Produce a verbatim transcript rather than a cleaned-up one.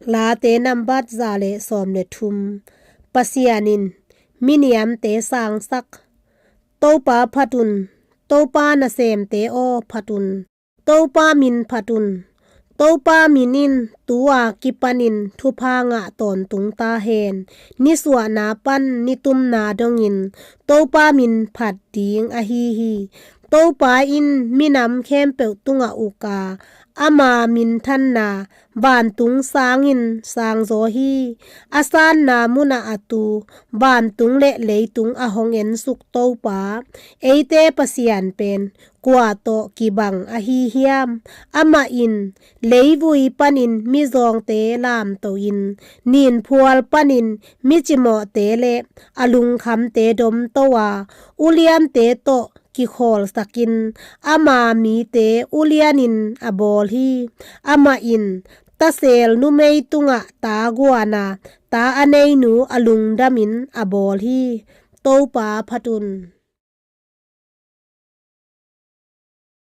Late nambat za le sawm le thum. Pasian in miniamte sangsak. Topa phat un. Topa nasemte aw, phat un. Topa min phat un. Topa min in tu-a kipanin thupha ngah tawntung ta hen. Nisuahna pan nitumna dongin Topa min phat ding ahi hi. Topa in minam khempeuh tungah uk a, ama minthanna vantung sangin sangzaw hi. A sanna munah a tu vantung le leitung a hong ensuk Topa, eite Pasian pen kua tawh kibang ahi hiam? Amah in leivui panin mizawngte lamtohin, ninphual panin micimawhte le a lungkhamte domto a, uliante tawh kikhawlsakin ama mite ulianin a bawl hi. Amah in tasel numei tungah ta guan a, ta a neinu a lungdamin a bawl hi. Topa phat un.